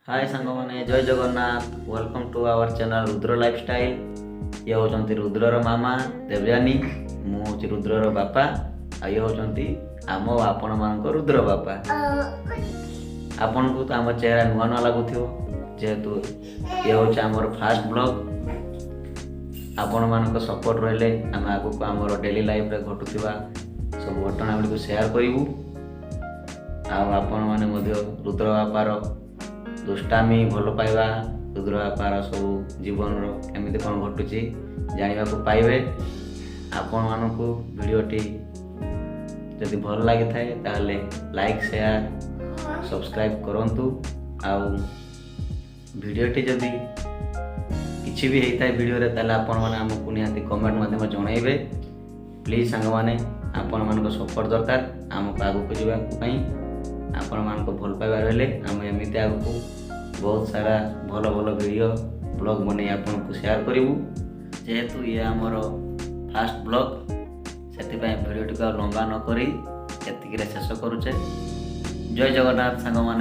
ହାଏ ସାଙ୍ଗମାନେ, ଜୟ Jagannath. Welcome to our channel Rudra lifestyle. ଇଏ ହେଉଛନ୍ତି ରୁଦ୍ରର ମାମା ଦେବଯାନୀ, ମୁଁ ହେଉଛି ରୁଦ୍ରର ବାପା, ଆଉ ଇଏ ହେଉଛନ୍ତି ଆମ ଆପଣମାନଙ୍କ ରୁଦ୍ର ବାପା। ଆପଣଙ୍କୁ ତ ଆମ ଚେହେରା ନୂଆ ନୂଆ ଲାଗୁଥିବ, ଯେହେତୁ ଇଏ ହେଉଛି ଆମର ଫାଷ୍ଟ ବ୍ଲଗ୍। ଆପଣମାନଙ୍କ ସପୋର୍ଟ ରହିଲେ ଆମେ ଆଗକୁ ଆମର ଡେଲି ଲାଇଫରେ ଘଟୁଥିବା ସବୁ ଘଟଣା ଗୁଡ଼ିକୁ ସେୟାର କରିବୁ। ଆଉ ଆପଣମାନେ ମଧ୍ୟ ରୁଦ୍ର ବାପାର ଦୁଷ୍ଟାମି, ଭଲ ପାଇବା, ରୁଦ୍ର ବାପାର ସବୁ ଜୀବନର କେମିତି କ'ଣ ଘଟୁଛି ଜାଣିବାକୁ ପାଇବେ। ଆପଣମାନଙ୍କୁ ଭିଡ଼ିଓଟି ଯଦି ଭଲ ଲାଗିଥାଏ, ତାହେଲେ ଲାଇକ୍, ସେୟାର, ସବସ୍କ୍ରାଇବ୍ କରନ୍ତୁ। ଆଉ ଭିଡ଼ିଓଟି ଯଦି କିଛି ବି ହେଇଥାଏ ଭିଡ଼ିଓରେ, ତାହେଲେ ଆପଣମାନେ ଆମକୁ ନିହାତି କମେଣ୍ଟ ମାଧ୍ୟମରେ ଜଣାଇବେ। ପ୍ଲିଜ୍ ସାଙ୍ଗମାନେ, ଆପଣମାନଙ୍କ ସପୋର୍ଟ ଦରକାର ଆମକୁ ଆଗକୁ ଯିବା ପାଇଁ। ଆପଣମାନଙ୍କ ଭଲ ପାଇବା ରହିଲେ ଆମେ ଏମିତି ଆଗକୁ ବହୁତ ସାରା ଭଲ ଭଲ ଭିଡ଼ିଓ, ବ୍ଲଗ୍ ବନେଇ ଆପଣଙ୍କୁ ସେୟାର କରିବୁ। ଯେହେତୁ ଇଏ ଆମର ଫାଷ୍ଟ ବ୍ଲଗ୍, ସେଥିପାଇଁ ଭିଡ଼ିଓଟିକୁ ଆଉ ଲମ୍ବା ନ କରି ଏତିକିରେ ଶେଷ କରୁଛେ। ଜୟ ଜଗନ୍ନାଥ ସାଙ୍ଗମାନେ।